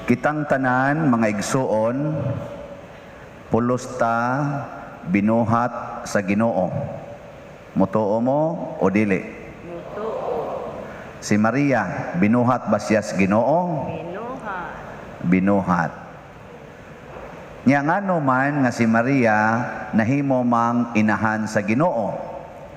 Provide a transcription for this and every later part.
Kitang tanan, mga igsuon, pulos ta binuhat sa Ginoo. Mutuo mo o dili? Mutuo. Si Maria, binuhat ba siya sa Ginoo? Binuhat. Binuhat. Nya ngano man nga si Maria nahimo mang inahan sa Ginoo,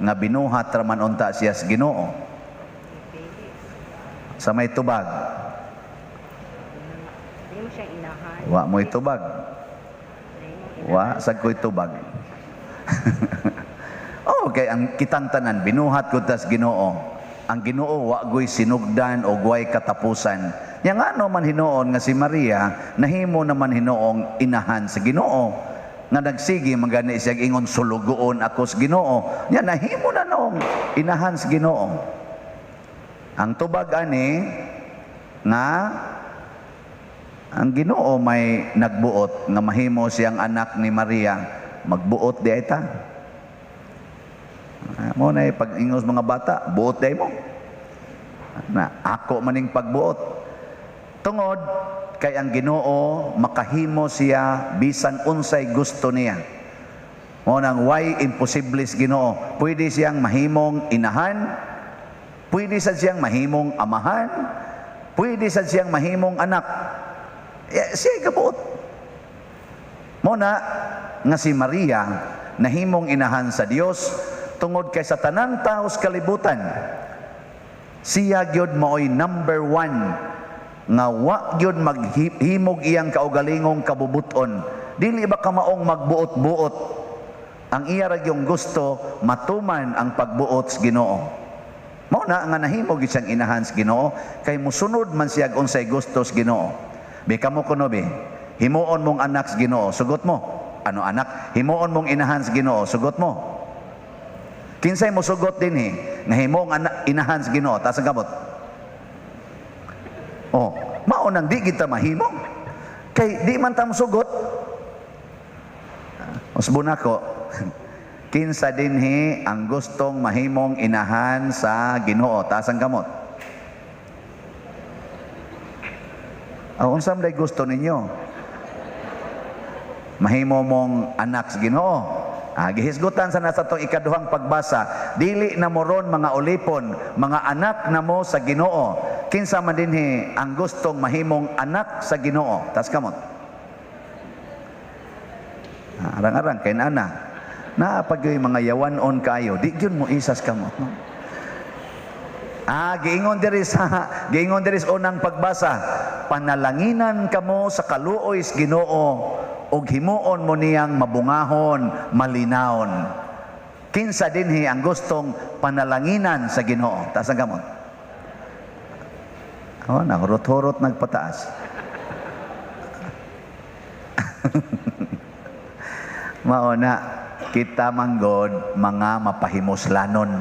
nga binuhat ra man unta siya sa Ginoo? Sa may tubag? Di mo siya inahan. Wa mo'y tubag. Wa sad ko'y tubag. Okay, ang kitang tanan binuhat gud tas Ginoo. Ang Ginoo wa goy sinugdan o way katapusan. Nya ngano man hinuon nga si Maria nahimo naman hinuong inahan sa Ginoo, nga nagsige man gani siya ingon, "Sulugoon ako sa Ginoo"? Nya nahimo na noong inahan sa Ginoo. Ang tubag ani nga ang Ginoo may nagbuot nga mahimo siyang anak ni Maria, magbuot di ay ta. Mo na pag ingos mga bata, buot di mo. Na ako maning pagbuot. Tungod kay ang Ginoo makahimo siya bisan unsay gusto niya. Mo nang way imposible sa Ginoo. Pwede siyang mahimong inahan, pwede sad siyang mahimong amahan, pwede sad siyang mahimong anak. Eh, siya gabuot. Mo na nga si Maria nahimong inahan sa Dios tungod kay sa tanang tao sa kalibutan, siya gyud maoy number one nga wa gyud maghimog iyang kaugalingong kabubuton. Dili ba kamaong magbuot-buot? Ang iya ra gyung gusto matuman ang pagbuot sa Ginoo. Mao na nga nahimo gyud siyang inahan sa Ginoo kay musunod man siya unsay gusto sa Ginoo. Bi kamo kuno bi, himuon mong anak sa Ginoo, sugot mo. Ano anak? Himuon mong inahan sa Ginoo, sugot mo. Kinsay mo sugot dinhi nga himong inahan sa Ginoo, taas ang kamot. Oh, mao nang di kita mahimo. Kay di man ta mosugot. Usbon ako. Kinsa dinhi ang gustong mahimong inahan sa Ginoo, taas ang kamot. Oh, unsa man gusto ninyo? Mahimo mong anak sa Ginoo. Ah, gihisgutan sa nasa tong ikaduhang pagbasa, dili na mo ron mga ulipon, mga anak na mo sa Ginoo. Kinsa man dinhi ang gustong mahimong anak sa Ginoo? Tas kamot. Ah, arang-arang kay nana. Naa pag yo'y mga yawan-on kayo, di gyud mo isas kamot, no? Ah, giingon diri sa unang pagbasa, panalanginan kamo sa kaluoy sa Ginoo ug himuon mo niyang mabungahon, malinawon. Kinsa dinhi ang gustong panalanginan sa Ginoo? Taas ang kamot. Oh, nahurot-hurot nagpataas. Mao na kita manggod mga mapahimuslanon.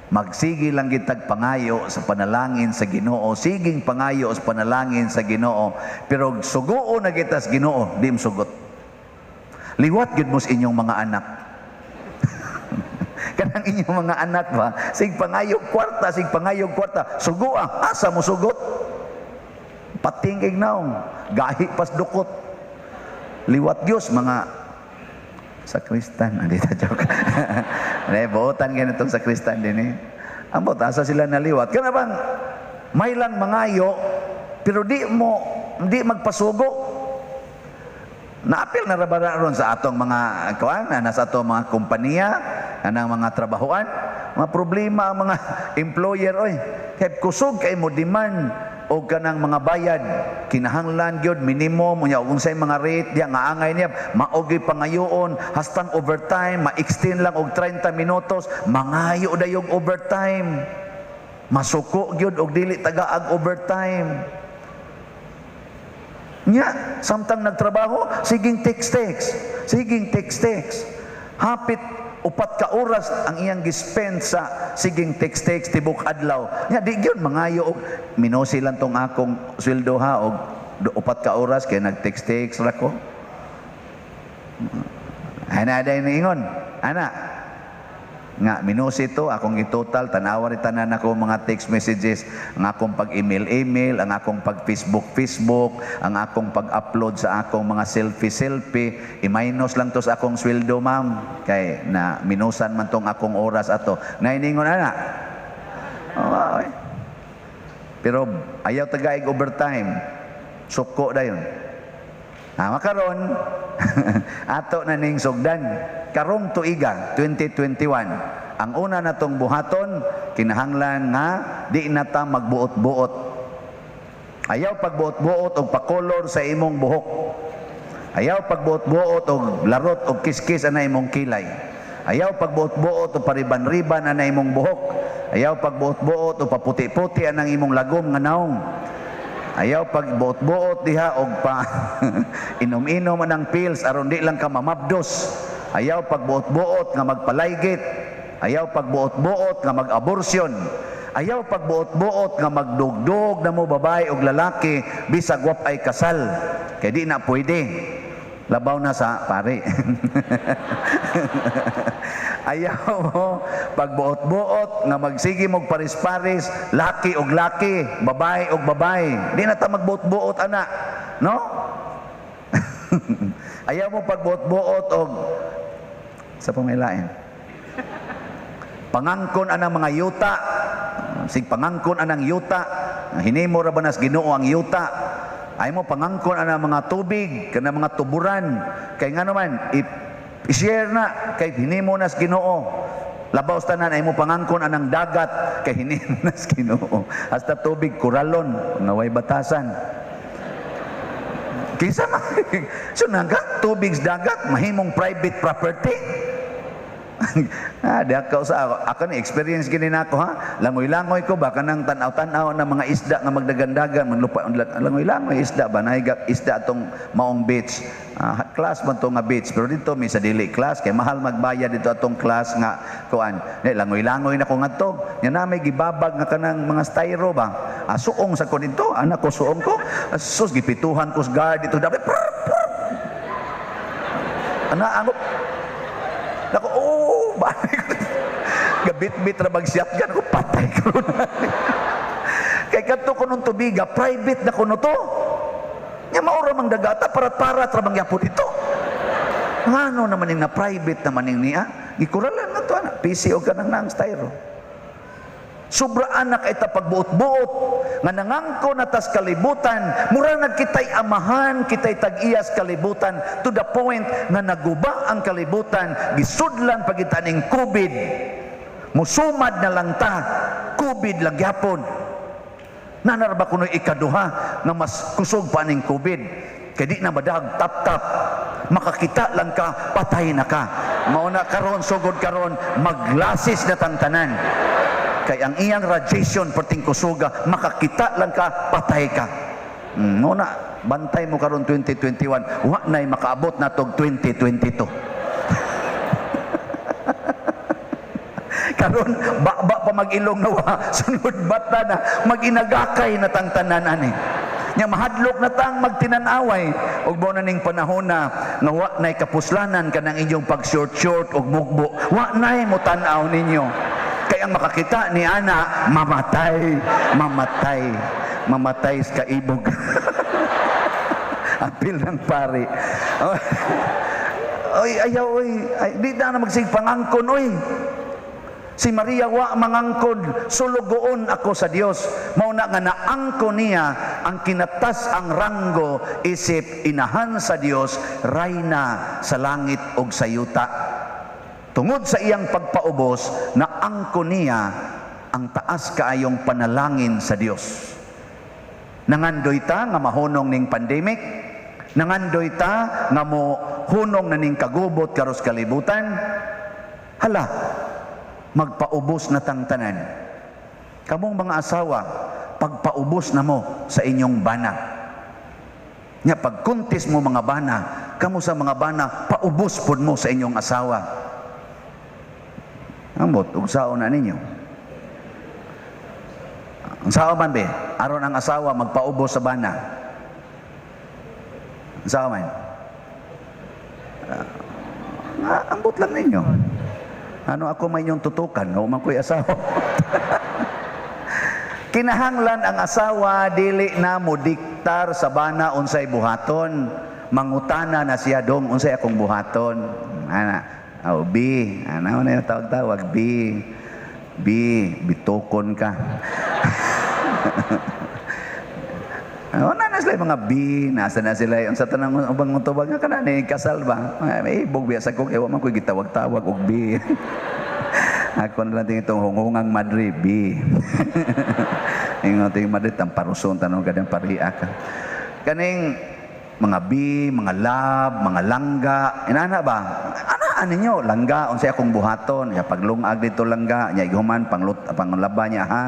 Magsige lang kitag pangayo sa panalangin sa Ginoo, siging pangayo sa panalangin sa Ginoo, pero suguo na kita sa Ginoo, di sugot. Liwat gyud mo sa inyong mga anak. Kanang inyong mga anak ba, sig pangayo kwarta, sig pangayo kwarta, sugoa, asa mo sugot? Patingig naong, gahi pas dukot. Liwat Dios mga sakristan. Andi ta joke. Ne, buotan ganitong sakristan din eh. Ambot, asa sila naliwat. Kana bang may lang mangayo, pero di magpasugo. Naapil na ra ba ron sa atong mga kuan, na nasa atong mga kompanya, kanang mga trabahoan, mga problema ang mga employer oy. Kay kusog kay mo demand og kanang mga bayad, kinahanglan gyud minimum unya og unsay mga rate diya nga angay niya, mao gyud pangayoon hastang overtime, ma-extend lang og 30 minutos, mangayo dayog overtime, masuko gyud og dili tagaag overtime. Nya samtang nagtrabaho, siging text-text, siging text-text, hapit 4 ka oras ang iyang gispend sa siging text-text tibok adlaw. Nya di gyud mangayo og minosi lang tong akong sweldo ha og 4 ka oras kay nag-text-text ra ko. Ana day niingon. Ana. Nga minusi to akong itotal, tanawa rin tanan ako mga text messages, ang akong pag-email email, ang akong pag-Facebook Facebook, ang akong pag-upload sa akong mga selfie selfie, i-minus lang to sa akong sweldo, ma'am, kay na minusan man tong akong oras ato. Nainingon ana. Oh, ay. Pero ayaw tagaig overtime. Suko dayon. Ah, makaron ato na ning sugdan karong tuiga 2021. Ang una natong buhaton, kinahanglan nga di na ta magbuot-buot. Ayaw pagbuot-buot og pakolor sa imong buhok. Ayaw pagbuot-buot og larot og kiskis ana imong kilay. Ayaw pagbuot-buot og pariban-riban ana imong buhok. Ayaw pagbuot-buot og paputi-puti anang imong lagom nga naong. Ayaw pagbuot-buot diha og pa inom-inom anang pills aron di lang ka mamabdos. Ayaw pagbuot-buot nga magpalaygit. Ayaw pagbuot-buot nga mag-abortion. Ayaw pagbuot-buot nga magdugdog na mo babae og lalaki bisag wa ay kasal. Kay di na pwede. Labaw na sa pare. Ayaw mo pagbuot-buot nga magsige mog paris-paris, laki og laki, babae og babae. Di na ta magbuot-buot ana, no? Ayaw mo pagbuot-buot og sa pamilain. Pangangkon anang mga yuta. Sig pangangkon anang yuta. Hinimo ra ba nas Ginoo ang yuta? Ay mo pangangkon anang mga tubig, kana mga tuburan. Kay ngano man i-share na kay hinimo nas Ginoo. Labaw sa tanan ay mo pangangkon anang dagat kay hinimo nas Ginoo. Hasta tubig kuralon nga way batasan. Kinsa man? So naga tubig sa dagat mahimong private property. Ah, di ako sa ako. Ako ni experience gini nako ha. Langoy-langoy ko ba kanang tan-aw-tan-aw na mga isda nga magdagandagan manlupa langoy-langoy isda ba nahiga isda atong maong beach. Ah, class man to nga beach pero dito may sa dili class kay mahal magbayad dito atong class nga kuan. Di, langoy-langoy na ko ngadto. Nya na may gibabag nga kanang mga styro ba. Ah, suong sa ko dito, anak ko suong ko. Ah, sus, gipituhan ko sa guard dito. Dapat ana ako. Nako, oh, balik ko. Gabit-bit ra bag shotgun ko, patay ko na. Kay kadto ko nung tubiga, private na kuno to. Nya maura mang dagata, parat-parat ra bang yapon ito. Ngano naman ning na private naman ning niya? Gikuralan na to ana, PC og kanang nang styro. Sobraan na kay ta pagbuot-buot nga nangangko na tas kalibutan, mura nag kitay amahan, kitay tag-iyas kalibutan to the point nga naguba ang kalibutan, gisudlan pagita ning COVID. Musumad na lang ta, COVID lang gyapon. Nanarba kuno ikaduha nga mas kusog pa ning COVID. Kay di na madag tap-tap. Makakita lang ka, patay na ka. Mao na karon, sugod karon, maglasis na tang tanan. Kay ang iyang radiation perting kusuga, makakita lang ka, patay ka. Mao na, bantay mo karon 2021, wa na'y makaabot na tog 2022. Karon ba pa mag-ilong na wa, sunod bata na mag-inagakay na tang tanan ani. Nya mahadlok na tang magtinan-away ug mo na ning panahon na nga wa nay kapuslanan kanang inyong pag short short ug mugbo. Wa nay mo tan-aw ninyo. Kay ang makakita ni ana mamatay, mamatay, mamatay sa kaibog. Apil ng pari. Oy, ayaw, oy, ay, di na magsig pangangkon, oy. Si Maria wa mangangkon, sulugoon ako sa Dios. Mao na nga naangkon niya ang kinatas ang ranggo isip inahan sa Dios, rayna sa langit ug sa yuta. Tungod sa iyang pagpaubos, naangkon niya ang taas kaayong panalangin sa Dios. Nangandoy ta nga mahunong ning pandemic, nangandoy ta nga mo hunong na ning kagubot karos kalibutan. Hala, magpaubos na tang tanan. Kamong mga asawa, pagpaubos na mo sa inyong bana. Nya pagkuntis mo mga bana, kamo sa mga bana, paubos pod mo sa inyong asawa. Ambot, ugsaon na ninyo. Ang sawa man be, aron ang asawa magpaubos sa bana. Ang sawa man. Ambot lang ninyo. Ano ako may inyong tutukan, no man ko'y asawa. Kinahanglan ang asawa dili na mo diktar sa bana unsay buhaton. Mangutana na siya, "Dong, unsay akong buhaton?" Ana, oh, B, ana na yung tawag-tawag, B. B, bitukon ka. Oh, na na sila mga B, nasa na sila yung sa tanang ubang tubag nga kana ni kasal ba? May ibog biya sa ko kay wa man ko'y gitawag-tawag og B. Ako na lang tingin itong hunghungang madre, B. Ingon ting madre, tamparuson, tanong ka ng pariya ka. Kaning mga B, mga lab, mga langga, inana ba? Anaan ninyo, "Langga, unsay akong buhaton?" Ya paglungag dito, langga, nya ighuman panglut panglaba niya ha.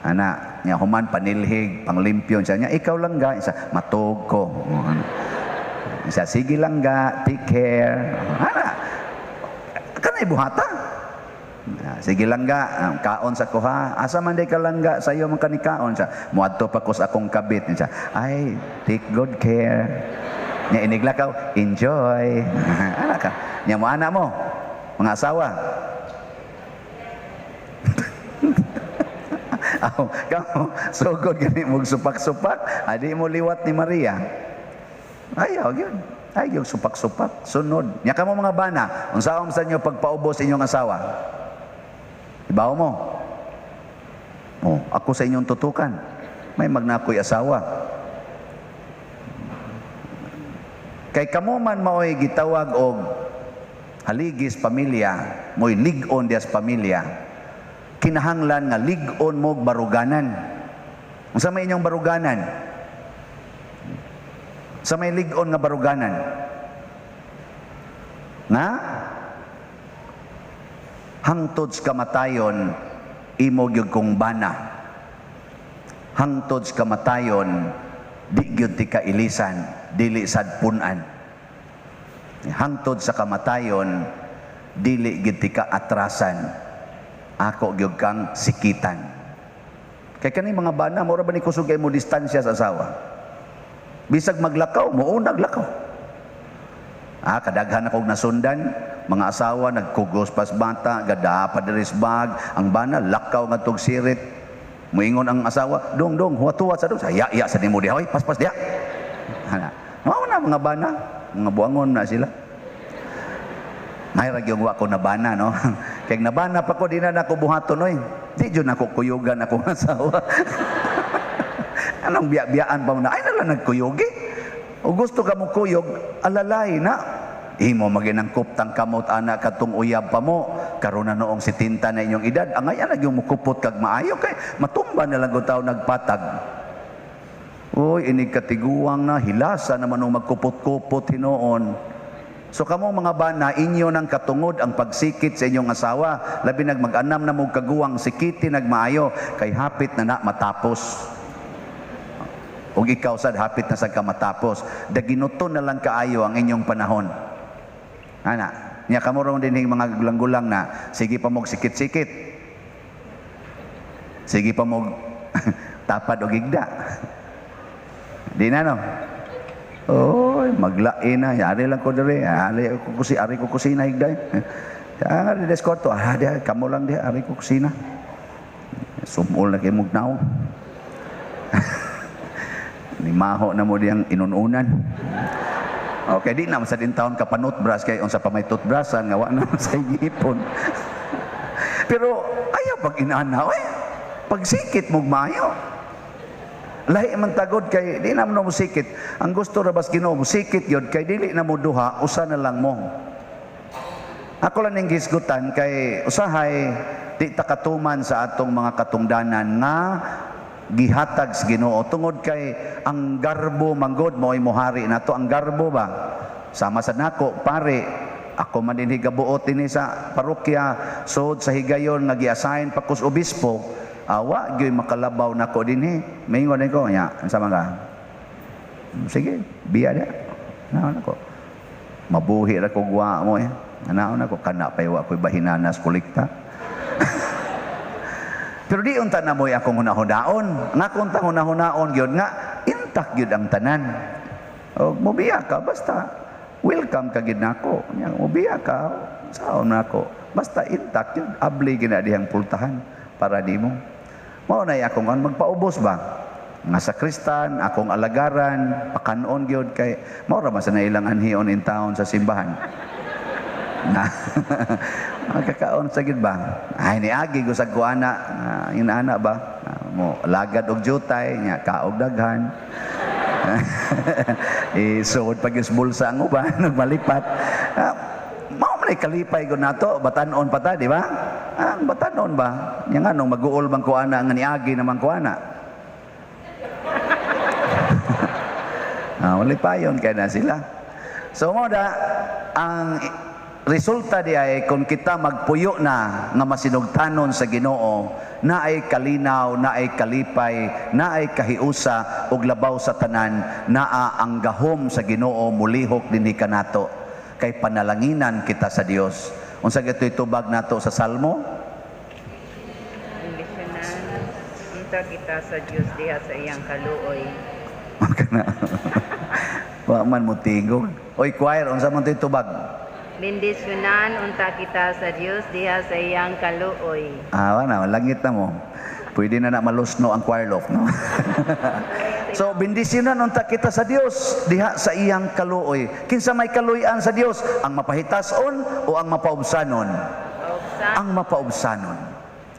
Ana, nya human panilhig, panglimpyo siya. Nya ikaw, langga, isa matug ko. Isa sige langga, take care. Ana. Kanay buhata. Ah, sige langga, ah, kaon sa kuha. Asa man day ka, langga, sayo man kanikaon sa. Muadto pa ko sa akong kabit siya. Ay, take good care. Nya iniglakaw, enjoy. Ana ka. Nya mo ana mo, mga asawa. Aw, kamo, sugod gani mo supak-supak, adi mo liwat ni Maria. Ayaw gyud. Ay, yung supak-supak, sunod. Nya kamo mga bana, unsaon sa inyo pagpaubos inyong asawa? Ibaw mo. Oh, ako sa inyong tutukan. May magnakoy asawa. Kay kamo man maoy gitawag og haligis pamilya, mo'y lig-on dias pamilya. Kinahanglan nga lig-on mo og baruganan. Unsa may inyong baruganan? Sa may lig-on nga baruganan? Nga hangtod sa kamatayon imo gyud kong bana. Hangtod sa kamatayon di gyud ti kailisan, dili sad pun-an. Hangtod sa kamatayon dili gyud ti kaatrasan. Ako gyud kang sikitan. Kay kani mga bana, mura ba ni kusog kay mo distansya sa asawa? Bisag maglakaw, muunag lakaw. Ah, kadaghan akong nasundan, mga asawa nagkugos pas bata, gada pa diri sa bag, ang bana lakaw ngadtog sirit. Muingon ang asawa, "Dong, dong, huwat-huwat sa dong." Saya iya sa nimo diha, oy, paspas diha. Ana. Mao na mga bana, mga buangon na sila. May ra gyud wa ko nabana, no. Kay nabana pa ko, di na nako buhaton oy. Di jud nako kuyugan akong asawa. Anong biya-biyaan pa mo na? Ay na lang nagkuyugi. O gusto ka mo kuyog, alalay na. Imo maginang kuptang kamot ana katong uyab pa mo. Karon na noong 70 na inyong edad, angay ana gyud mukupot kag maayo kay matumba na lang tao nagpatag. Uy, inig katiguang na hilasa naman og magkupot-kupot hinuon. So kamo mga bana, inyo nang katungod ang pagsikit sa inyong asawa. Labi nag mag-anam na mo kaguwang, sikiti nagmaayo kay hapit na na matapos. Og ikaw sad hapit na sad ka matapos. Daginuton na lang kaayo ang inyong panahon. Ana, nya kamo ron dinhing mga gulang-gulang na sige pa mog sikit-sikit. Sige pa mog tapad og igda. Di na no. Oy, maglain na. Ari lang ko diri. Ari ko kusi, ari ko kusina higday. Ah, di des kwarto. Ah, di, kamo lang di, ari ko kusina. Sumul na kay mugnaw. Ni maho na mo diyang inununan. Okay, di na sa din taon ka panutbras kay unsa pa may toothbrushan nga wa na sa gipon. Pero ayaw pag inana oy. Pagsikit mo maayo. Lahi man tagod kay di na mo sikit. Ang gusto ra bas Ginoo mo sikit gyud kay dili na mo duha, usa na lang mo. Ako lang ning gisgutan kay usahay di ta katuman sa atong mga katungdanan nga gihatag sa Ginoo tungod kay ang garbo manggod mo'y mohari nato ang garbo ba. Sama sa nako pare, ako man dinhi gabuot dinhi sa parokya sod sa higayon nga gi-assign pa kus obispo, awa gyud makalabaw nako dinhi. Maingon ko nya, unsa man ka? Sige, biya dia. Naon ako. Mabuhi ra ko gwa mo eh. Naon ako kana pa wa ko'y bahinanas kolekta. Pero di unta na mo'y akong hunahunaon. Nga kung ta hunahunaon gyud nga intak gyud ang tanan. Og mobiya ka basta welcome ka gyud nako. Nya mobiya ka saon nako. Basta intact yun. Abli gina dihang pultahan para nimo. Mao na akong kan magpaubos ba? Nga sakristan, akong alagaran, pakanon gyud kay mao ra man sa na ilang anhion in town sa simbahan. Na makakaon sa gid ba? Ay niagi ko sa kuana, inaana ba? Mo lagad og jutay nya kaog daghan. Isuod pag bulsa ang uban nagmalipat. Mao man ay kalipay ko nato, batan-on pa ta, di ba? Ang batan-on ba? Nya nganong maguol man ko ana nga niagi naman ko ana. Malipayon kay na sila. So mo da ang resulta di ay kung kita magpuyo na nga masinugtanon sa Ginoo, naay kalinaw, naay kalipay, naay kahiusa ug labaw sa tanan, naa ang gahom sa Ginoo mulihok dinhi kanato kay panalanginan kita sa Dios. Unsa gito'y tubag nato sa Salmo? Bendisyonan unta kita sa Dios diha sa iyang kaluoy. Kana. Wa man mo tingog. Oy choir, unsa man to'y tubag? Bendisyonan unta kita sa Dios diha sa iyang kaluoy. Wala, langit na mo. Pwede na na malusno ang choir loft, no? So, bendisyonan unta kita sa Dios diha sa iyang kaluoy. Kinsa may kaluoyan sa Dios? Ang mapahitason o ang mapaubsanon? Paubsan. Ang mapaubsanon.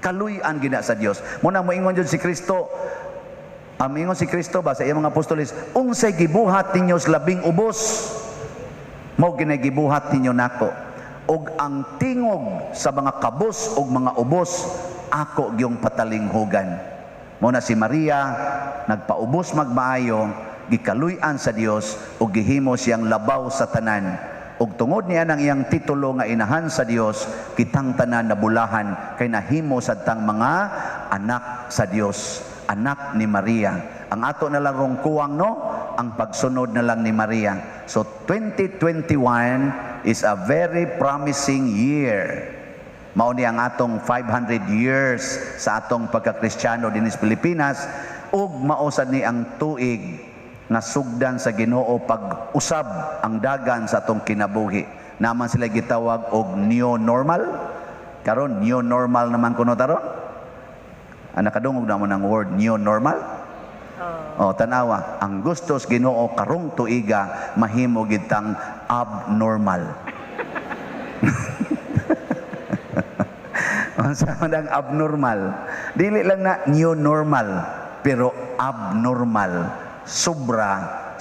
Kaluy-an gina sa Dios. Muna moingon jud si Kristo. Ang ingon si Kristo ba sa iyang mga apostoles, unsay gibuhat ninyo sa labing ubos, mao ginay gibuhat ninyo nako. Og ang tingog sa mga kabos og mga ubos, ako gyung patalinghugan. Mao na si Maria nagpaubos magmaayo, gikaluy-an sa Dios ug gihimo siyang labaw sa tanan. Ug tungod niya ng iyang titulo nga inahan sa Dios, kitang tanan nabulahan kay nahimo sadtang mga anak sa Dios, anak ni Maria. Ang ato na lang rong kuwang, no, ang pagsunod na lang ni Maria. So 2021 is a very promising year. Mao ni ang atong 500 years sa atong pagkakristyano dinhi sa Pilipinas ug mao sad ni ang tuig nga sugdan sa Ginoo pag-usab ang dagan sa atong kinabuhi. Naman sila gitawag og new normal. Karon new normal naman kuno taron. Nakadungog na mo ng word new normal? Oh. O, tanawa, ang gusto sa Ginoo karong tuiga mahimo gitang abnormal. Unsa man ang abnormal? Dili lang na new normal, pero abnormal, sobra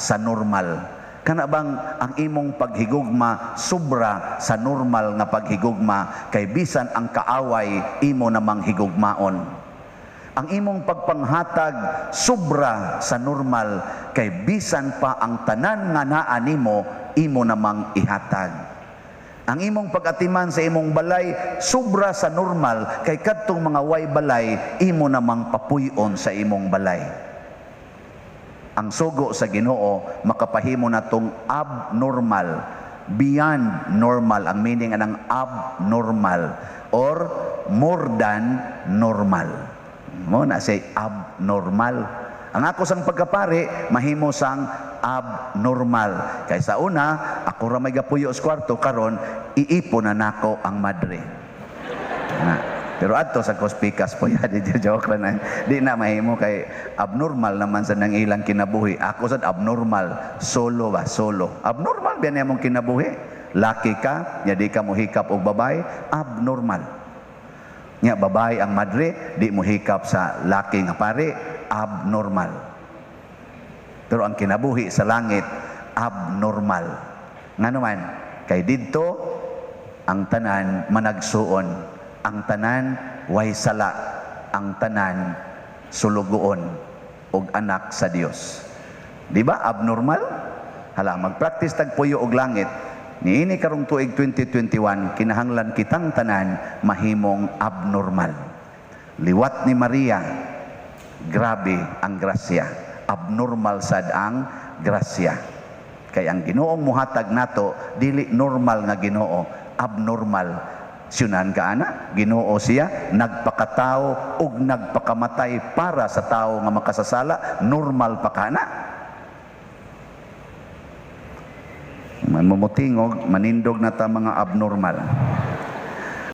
sa normal. Kana bang ang imong paghigugma sobra sa normal nga paghigugma kay bisan ang kaaway imo namang higugmaon. Ang imong pagpanghatag sobra sa normal kay bisan pa ang tanan nga naa nimo imo namang ihatag. Ang imong pag-atiman sa imong balay sobra sa normal kay kadtong mga way balay imo namang papuy-on sa imong balay. Ang sugo sa Ginoo makapahimo natong abnormal, beyond normal ang meaning anang abnormal or more than normal. Mo na say abnormal. Ang ako sang pagkapari mahimo sang abnormal. Kay sa una ako ra may gapuyo sa kwarto, karon iipon na nako ang madre. Na. Pero adto sa Kospikas po ya, di joke ra na. Di na mahimo kay abnormal naman sa nang ilang kinabuhi. Ako sad abnormal, solo ba, solo. Abnormal ba niya mong kinabuhi? Laki ka, nya di ka mohikap og babae, abnormal. Nya babae ang madre, di mohikap sa laki nga pare, abnormal. Pero ang kinabuhi sa langit, abnormal. Ngano man, kay didto ang tanan managsuon, ang tanan way sala, ang tanan sulugoon og anak sa Dios. Di ba abnormal? Hala, magpractice tag puyo og langit. Niini karong tuig 2021, kinahanglan kitang tanan mahimong abnormal. Liwat ni Maria, grabe ang grasya. Abnormal sad ang grasya. Kay ang Ginoong muhatag nato dili normal nga Ginoo, abnormal. Siyunan ka ana, Ginoo siya nagpakatao ug nagpakamatay para sa tao nga makasasala, normal pa ka ana. Manmumutingog, manindog na ta mga abnormal.